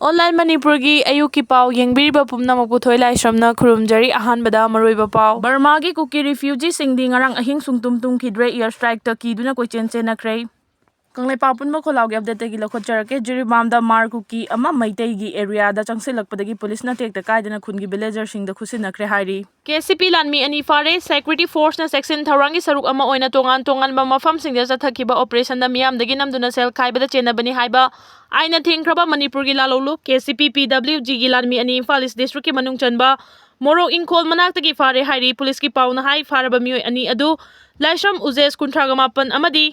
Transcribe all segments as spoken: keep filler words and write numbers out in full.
Online ꯃꯅꯤꯄꯨꯔꯒꯤ ꯑꯌꯨꯛꯀꯤ ꯄꯥꯎ ꯌꯦꯡꯕꯤꯔꯤꯕ ꯄꯨꯝꯅꯃꯛꯄꯨ ꯊꯣꯏ ꯂꯥꯏꯁ꯭ꯔꯝꯅ ꯈꯨꯔꯨꯝꯖꯔꯤ꯫ ꯑꯍꯥꯟꯕꯗ ꯃꯔꯨꯑꯣꯏꯕ ꯄꯥꯎ꯫ ꯕꯔꯃꯥꯒꯤ ꯀꯨꯀꯤ ꯔꯤꯐ꯭ꯌꯨꯖꯤꯁꯤꯡꯗꯤ ꯉꯔꯥꯡ ꯑꯍꯤꯡ ꯁꯨꯡꯇꯨꯝ ꯇꯨꯝꯈꯤꯗ꯭ꯔꯦ꯫ Air strikeꯇ ꯀꯤꯗꯨꯅ ꯀꯣꯏꯆꯦꯟ ꯆꯦꯟꯅꯈ꯭ꯔꯦ꯫ ꯀꯪꯂꯩꯄꯥꯛ ꯄꯨꯝꯕ ꯈꯣꯜꯂꯥꯎꯒꯤ updateꯇꯒꯤ ꯂꯧꯈꯠꯆꯔꯛꯀꯦ꯫ ꯖꯤꯔꯤꯕꯥꯝꯗ ꯃꯥꯔ ꯀꯨꯀꯤ ꯑꯃ ꯃꯩꯇꯩꯒꯤ areaꯗ ꯆꯪꯁꯤꯜꯂꯛꯄꯗꯒꯤ ꯄꯨꯂꯤꯁꯅ ꯇꯦꯛꯇ ꯀꯥꯏꯗꯅ ꯈꯨꯟꯒꯤ villagerꯁꯤꯡꯗ ꯈꯨꯠꯁꯤꯟꯅꯈ꯭ꯔꯦ ꯍꯥꯏꯔꯤ꯫ KCP ꯂꯥꯟꯃꯤ ꯑꯅꯤ ꯐꯥꯔꯦ꯫ Security forceꯅ ꯆꯦꯛꯁꯤꯟ ꯊꯧꯔꯥꯡꯒꯤ ꯁꯔꯨꯛ ꯑꯃ ꯑꯣꯏꯅ ꯇꯣꯉꯥꯟ ꯇꯣꯉꯥꯟꯕ ꯃꯐꯝꯁꯤꯡꯗ ꯆꯠꯊꯈꯤꯕ operationꯗ ꯃꯤꯌꯥꯝꯗꯒꯤ ꯅꯝꯗꯨꯅ ꯁꯦꯜ ꯈꯥꯏꯕꯗ ꯆꯦꯟꯅꯕꯅꯤ ꯍꯥꯏꯕ ꯑꯥꯏꯟꯅ ꯊꯤꯡꯈ꯭ꯔꯕ ꯃꯅꯤꯄꯨꯔꯒꯤ ꯂꯥꯂꯣꯡꯂꯨꯞ KCP PWGꯒꯤ ꯂꯥꯟꯃꯤ ꯑꯅꯤ ꯏꯝꯐꯥꯜ East districtꯀꯤ ꯃꯅꯨꯡ ꯆꯟꯕ ꯃꯣꯔꯣꯛ ꯏꯪꯈꯣꯜ ꯃꯅꯥꯛꯇꯒꯤ ꯐꯥꯔꯦ ꯍꯥꯏꯔꯤ꯫ ꯄꯨꯂꯤꯁꯀꯤ ꯄꯥꯎꯅ ꯍꯥꯏ, ꯐꯥꯔꯕ ꯃꯤꯑꯣꯏ ꯑꯅꯤ ꯑꯗꯨ ꯂꯥꯏꯁ꯭ꯔꯝ ꯎꯖꯦꯁ ꯀꯨꯟꯊ꯭ꯔꯥꯒ ꯃꯥꯄꯟ ꯑꯃꯗꯤ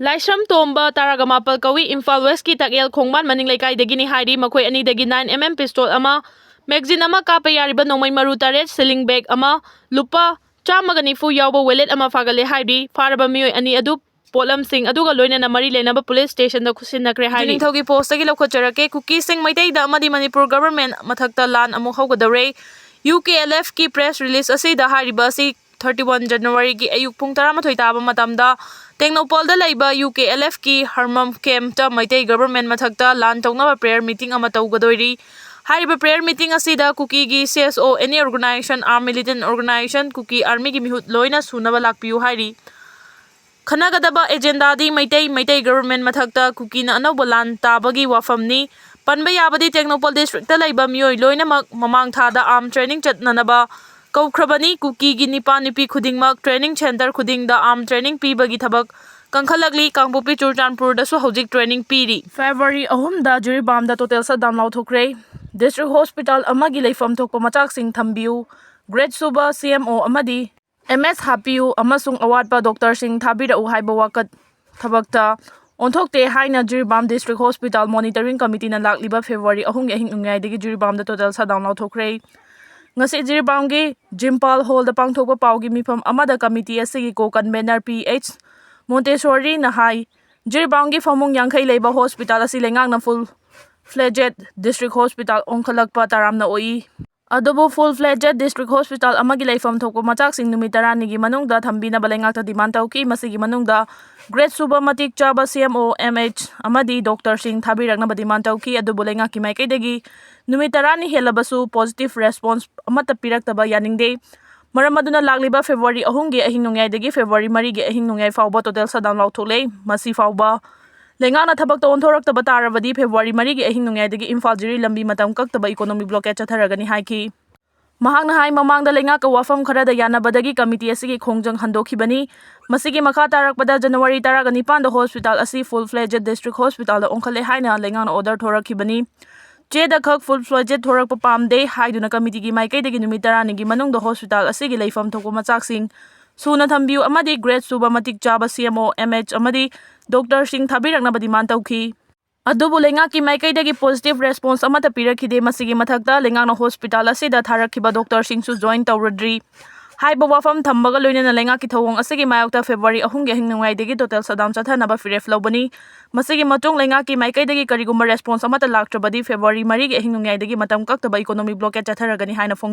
ꯂꯥꯏꯁ꯭ꯔꯝ ꯇꯣꯝꯕ ꯇꯔꯥꯒ ꯃꯥꯄꯜ ꯀꯧꯏ꯫ ꯏꯝꯐꯥꯜ Westꯀꯤ ꯇꯥꯛꯌꯦꯜ ꯈꯣꯡꯕꯥꯟ ꯃꯅꯤꯡ ꯂꯩꯀꯥꯏꯗꯒꯤꯅꯤ ꯍꯥꯏꯔꯤ꯫ ꯃꯈꯣꯏ ꯑꯅꯤꯗꯒꯤ nine MM pistol ꯑꯃ, magazine ꯑꯃ, ꯀꯥꯞꯄ ꯌꯥꯔꯤꯕ ꯅꯣꯡꯃꯩ ꯃꯔꯨ ꯇꯔꯦꯠ, sling bag ꯑꯃ, ꯂꯨꯄꯥ ꯆꯥꯝꯃꯒ ꯅꯤꯐꯨ ꯌꯥꯎꯕ wallet ꯑꯃ ꯐꯥꯒꯠꯂꯦ ꯍꯥꯏꯔꯤ꯫ ꯐꯥꯔꯕ ꯃꯤꯑꯣꯏ ꯑꯅꯤ ꯑꯗꯨ ꯄꯣꯠꯂꯝꯁꯤꯡ ꯑꯗꯨꯒ ꯂꯣꯏꯅꯅ ꯃꯔꯤ ꯂꯩꯅꯕ ꯄꯨꯂꯤꯁ ꯁ꯭ꯇꯦꯁꯟꯗ ꯈꯨꯠꯁꯤꯟꯅꯈ꯭ꯔꯦ ꯍꯥꯏꯔꯤ꯫ ꯅꯤꯡꯊꯧꯒꯤ postꯇꯒꯤ ꯂꯧꯈꯠꯆꯔꯛꯀꯦ꯫ ꯀꯨꯀꯤꯁꯤꯡ ꯃꯩꯇꯩꯗ ꯑꯃꯗꯤ ꯃꯅꯤꯄꯨꯔ government ꯃꯊꯛꯇ ꯂꯥꯟ ꯑꯃꯨꯛ ꯍꯧꯒꯗꯧꯔꯦ꯫ UKLFꯀꯤ press release ꯑꯁꯤꯗ ꯍꯥꯏꯔꯤꯕ ꯑꯁꯤ thirty one Januaryꯒꯤ ꯑꯌꯨꯛ ꯄꯨꯡ ꯇꯔꯥꯃꯥꯊꯣꯏ ꯇꯥꯕ ꯃꯇꯝꯗ ꯇꯦꯡꯅꯧꯄꯜꯗ ꯂꯩꯕ UKLFꯀꯤ ꯍꯔꯃꯝ campꯇ ꯃꯩꯇꯩ government ꯃꯊꯛꯇ ꯂꯥꯟ ꯇꯧꯅꯕ prayer meeting ꯑꯃ ꯇꯧꯒꯗꯣꯏꯔꯤ꯫ ꯍꯥꯏꯔꯤꯕ prayer meeting ꯑꯁꯤꯗ ꯀꯨꯀꯤꯒꯤ CSO, any organization, armed militant organization, ꯀꯨꯀꯤ armyꯒꯤ ꯃꯤꯍꯨꯠ ꯂꯣꯏꯅ ꯁꯨꯅꯕ ꯂꯥꯛꯄꯤꯌꯨ ꯍꯥꯏꯔꯤ꯫ ꯈꯟꯅꯒꯗꯕ agendaꯗꯤ ꯃꯩꯇꯩ, ꯃꯩꯇꯩ government ꯃꯊꯛꯇ ꯀꯨꯀꯤꯅ ꯑꯅꯧꯕ ꯂꯥꯟ ꯇꯥꯕꯒꯤ ꯋꯥꯐꯝꯅꯤ꯫ ꯄꯟꯕ ꯌꯥꯕꯗꯤ ꯇꯦꯡꯅꯧꯄꯜ districtꯇ ꯂꯩꯕ ꯃꯤꯑꯣꯏ ꯂꯣꯏꯅꯃꯛ ꯃꯃꯥꯡ ꯊꯥꯗ arm training ꯆꯠꯅꯅꯕ ꯀꯧꯈ꯭ꯔꯕꯅꯤ꯫ ꯀꯨꯀꯤꯒꯤ ꯅꯤꯄꯥ ꯅꯨꯄꯤ ꯈꯨꯗꯤꯡꯃꯛ training centre ꯈꯨꯗꯤꯡꯗ arm training ꯄꯤꯕꯒꯤ ꯊꯕꯛ ꯀꯟꯈꯠꯂꯛꯂꯤ꯫ ꯀꯥꯡꯄꯣꯛꯄꯤ, ꯆꯨꯔꯆꯥꯟꯄꯨꯔꯗꯁꯨ ꯍꯧꯖꯤꯛ training ꯄꯤꯔꯤ꯫ February ꯑꯍꯨꯝꯗ ꯖꯤꯔꯤꯕꯥꯝꯗ total shutdown ꯂꯥꯎꯊꯣꯛꯈ꯭ꯔꯦ꯫ District hospital ꯑꯃꯒꯤ ꯂꯩꯐꯝ ꯊꯣꯛꯄ ꯃꯆꯥꯛꯁꯤꯡ ꯊꯝꯕꯤꯌꯨ꯫ Grade ꯁꯨꯕ CMO ꯑꯃꯗꯤ MS ꯍꯥꯞꯄꯤꯌꯨ ꯑꯃꯁꯨꯡ ꯑꯋꯥꯠꯄ doctorꯁꯤꯡ ꯊꯥꯕꯤꯔꯛꯎ ꯍꯥꯏꯕ ꯋꯥꯀꯠ ꯊꯕꯛꯇ ꯑꯣꯟꯊꯣꯛꯇꯦ ꯍꯥꯏꯅ ꯖꯤꯔꯤꯕꯥꯝ District Hospital Monitoring Committeeꯅ ꯂꯥꯛꯂꯤꯕ February ꯑꯍꯨꯝꯒꯤ ꯑꯍꯤꯡ ꯅꯣꯡꯌꯥꯏꯗꯒꯤ ꯖꯤꯔꯤꯕꯥꯝꯗ total shutdown ꯂꯥꯎꯊꯣꯛꯈ꯭ꯔꯦ꯫ ꯉꯁꯤ ꯖꯤꯔꯤꯕꯥꯝꯒꯤ ꯖꯤꯝꯄꯥꯜ hallꯗ ꯄꯥꯡꯊꯣꯛꯄ ꯄꯥꯎꯒꯤ ꯃꯤꯐꯝ ꯑꯃꯗ committee ꯑꯁꯤꯒꯤ co-convener P H Montessoriꯅ ꯍꯥꯏ, ꯖꯤꯔꯤꯕꯥꯝꯒꯤ ꯐꯃꯨꯡ ꯌꯥꯡꯈꯩ ꯂꯩꯕ hospital ꯑꯁꯤ ꯂꯩꯉꯥꯛꯅ full fledged district hospital ꯑꯣꯟꯈꯠꯂꯛꯄ ꯇꯔꯥꯝꯅ ꯑꯣꯛꯏ꯫ ꯑꯗꯨꯕꯨ full fledged district hospital ꯑꯃꯒꯤ ꯂꯩꯐꯝ ꯊꯣꯛꯄ ꯃꯆꯥꯛꯁꯤꯡ ꯅꯨꯃꯤꯠ ꯇꯔꯥꯅꯤꯒꯤ ꯃꯅꯨꯡꯗ ꯊꯝꯕꯤꯅꯕ ꯂꯩꯉꯥꯛꯇ demand ꯇꯧꯈꯤ꯫ ꯃꯁꯤꯒꯤ ꯃꯅꯨꯡꯗ grade ꯁꯨꯕ ꯃꯇꯤꯛ ꯆꯥꯕ C M O, M H ꯑꯃꯗꯤ doctorꯁꯤꯡ ꯊꯥꯕꯤꯔꯛꯅꯕ demand ꯇꯧꯈꯤ꯫ ꯑꯗꯨꯕꯨ ꯂꯩꯉꯥꯛꯀꯤ ꯃꯥꯏꯀꯩꯗꯒꯤ ꯅꯨꯃꯤꯠ ꯇꯔꯥꯅꯤ ꯍꯦꯜꯂꯕꯁꯨ positive response ꯑꯃꯠꯇ ꯄꯤꯔꯛꯇꯕ ꯌꯥꯅꯤꯡꯗꯦ꯫ ꯃꯔꯝ ꯑꯗꯨꯅ ꯂꯥꯛꯂꯤꯕ February ꯑꯍꯨꯝꯒꯤ ꯑꯍꯤꯡ ꯅꯣꯡꯌꯥꯏꯗꯒꯤ February ꯃꯔꯤꯒꯤ ꯑꯍꯤꯡ ꯅꯣꯡꯌꯥꯏ ꯐꯥꯎꯕ total shutdown ꯂꯥꯎꯊꯣꯛꯂꯦ꯫ ꯃꯁꯤ ꯐꯥꯎꯕ ꯂꯩꯉꯥꯛꯅ ꯊꯕꯛꯇ ꯑꯣꯟꯊꯣꯔꯛꯇꯕ ꯇꯥꯔꯕꯗꯤ February ꯃꯔꯤꯒꯤ ꯑꯍꯤꯡ ꯅꯣꯡꯌꯥꯏꯗꯒꯤ ꯏꯝꯐꯥꯜ ꯖꯤꯔꯤ ꯂꯝꯕꯤ ꯃꯇꯝ ꯀꯛꯇꯕ economic blockade ꯆꯠꯊꯔꯒꯅꯤ ꯍꯥꯏꯈꯤ꯫ ꯃꯍꯥꯛꯅ ꯍꯥꯏ, ꯃꯃꯥꯡꯗ ꯂꯩꯉꯥꯛꯀ ꯋꯥꯐꯝ ꯈꯔꯗ ꯌꯥꯅꯕꯗꯒꯤ committee ꯑꯁꯤꯒꯤ ꯈꯣꯡꯖꯪ ꯍꯟꯗꯣꯛꯈꯤꯕꯅꯤ꯫ ꯃꯁꯤꯒꯤ ꯃꯈꯥ ꯇꯥꯔꯛꯄꯗ January ꯇꯔꯥꯒ ꯅꯤꯄꯥꯟꯗ hospital ꯑꯁꯤ full fledged district hospitalꯗ ꯑꯣꯟꯈꯠꯂꯦ ꯍꯥꯏꯅ ꯂꯩꯉꯥꯛꯅ order ꯊꯣꯔꯛꯈꯤꯕꯅꯤ꯫ ꯆꯦꯗ ꯈꯛ full fledged ꯊꯣꯔꯛꯄ ꯄꯥꯝꯗꯦ ꯍꯥꯏꯗꯨꯅ committeeꯒꯤ ꯃꯥꯏꯀꯩꯗꯒꯤ ꯅꯨꯃꯤꯠ ꯇꯔꯥꯅꯤꯒꯤ ꯃꯅꯨꯡꯗ hospital ꯑꯁꯤꯒꯤ ꯂꯩꯐꯝ ꯊꯣꯛꯄ ꯃꯆꯥꯛꯁꯤꯡ ꯁꯨꯅ ꯊꯝꯕꯤꯌꯨ ꯑꯃꯗꯤ grade ꯁꯨꯕ ꯃꯇꯤꯛ ꯆꯥꯕ C M O, M H ꯑꯃꯗꯤ doctorꯁꯤꯡ ꯊꯥꯕꯤꯔꯛꯅꯕ demand ꯇꯧꯈꯤ꯫ ꯑꯗꯨꯕꯨ ꯂꯩꯉꯥꯛꯀꯤ ꯃꯥꯏꯀꯩꯗꯒꯤ positive response ꯑꯃꯠꯇ ꯄꯤꯔꯛꯈꯤꯗꯦ꯫ ꯃꯁꯤꯒꯤ ꯃꯊꯛꯇ ꯂꯩꯉꯥꯛꯅ hospital ꯑꯁꯤꯗ ꯊꯥꯔꯛꯈꯤꯕ doctorꯁꯤꯡꯁꯨ join ꯇꯧꯔꯨꯗ꯭ꯔꯤ꯫ ꯍꯥꯏꯕ ꯋꯥꯐꯝ ꯊꯝꯕꯒ ꯂꯣꯏꯅꯅ ꯂꯩꯉꯥꯛꯀꯤ ꯊꯧꯑꯣꯡ ꯑꯁꯤꯒꯤ ꯃꯥꯌꯣꯛꯇ February ꯑꯍꯨꯝꯒꯤ ꯑꯍꯤꯡ ꯅꯣꯡꯌꯥꯏꯗꯒꯤ total shutdown ꯆꯠꯊꯅꯕ ꯐꯤꯔꯦꯞ ꯂꯧꯕꯅꯤ꯫ ꯃꯁꯤꯒꯤ ꯃꯇꯨꯡ ꯂꯩꯉꯥꯛꯀꯤ ꯃꯥꯏꯀꯩꯗꯒꯤ ꯀꯔꯤꯒꯨꯝꯕ response ꯑꯃꯠꯇ ꯂꯥꯛꯇ꯭ꯔꯕꯗꯤ February ꯃꯔꯤꯒꯤ ꯑꯍꯤꯡ ꯅꯣꯡꯌꯥꯏꯗꯒꯤ ꯃꯇꯝ ꯀꯛꯇꯕ economic blockade ꯆꯠꯊꯔꯒꯅꯤ ꯍꯥꯏꯅ ꯐꯣꯡ